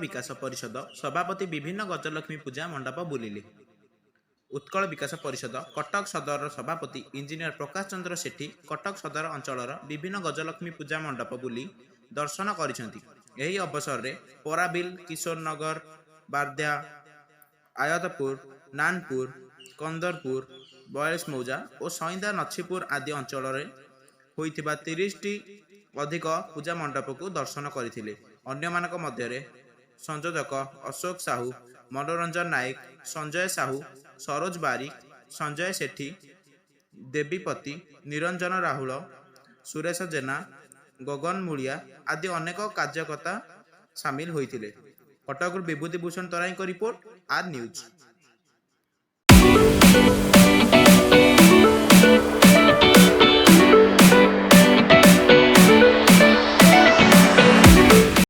ବିକାଶ ପରିଷଦ ସଭାପତି ବିଭିନ୍ନ ଗଜଲକ୍ଷ୍ମୀ ପୂଜା ମଣ୍ଡପ ବୁଲିଲେ। ଉତ୍କଳ ବିକାଶ ପରିଷଦ କଟକ ସଦରର ସଭାପତି ଇଞ୍ଜିନିୟର ପ୍ରକାଶ ଚନ୍ଦ୍ର ସେଠୀ କଟକ ସଦର ଅଞ୍ଚଳର ବିଭିନ୍ନ ଗଜଲକ୍ଷ୍ମୀ ପୂଜା ମଣ୍ଡପ ବୁଲି ଦର୍ଶନ କରିଛନ୍ତି। ଏହି ଅବସରରେ ପରାବିଲ, କିଶୋରନଗର, ବାର୍ଦ୍ୟା, ଆୟତପୁର, ନାନପୁର, କନ୍ଦରପୁର, 42 ମୌଜା ଓ ସଇନ୍ଦା ନଛିପୁର ଆଦି ଅଞ୍ଚଳରେ ହୋଇଥିବା 30ଟି ଅଧିକ ପୂଜା ମଣ୍ଡପକୁ ଦର୍ଶନ କରିଥିଲେ। ଅନ୍ୟମାନଙ୍କ ମଧ୍ୟରେ ସଂଯୋଜକ ଅଶୋକ ସାହୁ, ମନୋରଞ୍ଜନ ନାୟକ, ସଞ୍ଜୟ ସାହୁ, ସରୋଜ ବାରିକ, ସଞ୍ଜୟ ସେଠୀ, ଦେବୀପତି, ନିରଞ୍ଜନ ରାହୁଳ, ସୁରେଶ ଜେନା, ଗଗନ ମୁଳିଆ ଆଦି ଅନେକ କାର୍ଯ୍ୟକର୍ତ୍ତା ସାମିଲ ହୋଇଥିଲେ। କଟକରୁ ବିଭୂତି ଭୂଷଣ ତରାଇଙ୍କ ରିପୋର୍ଟ, ଆର୍ ନ୍ୟୁଜ୍।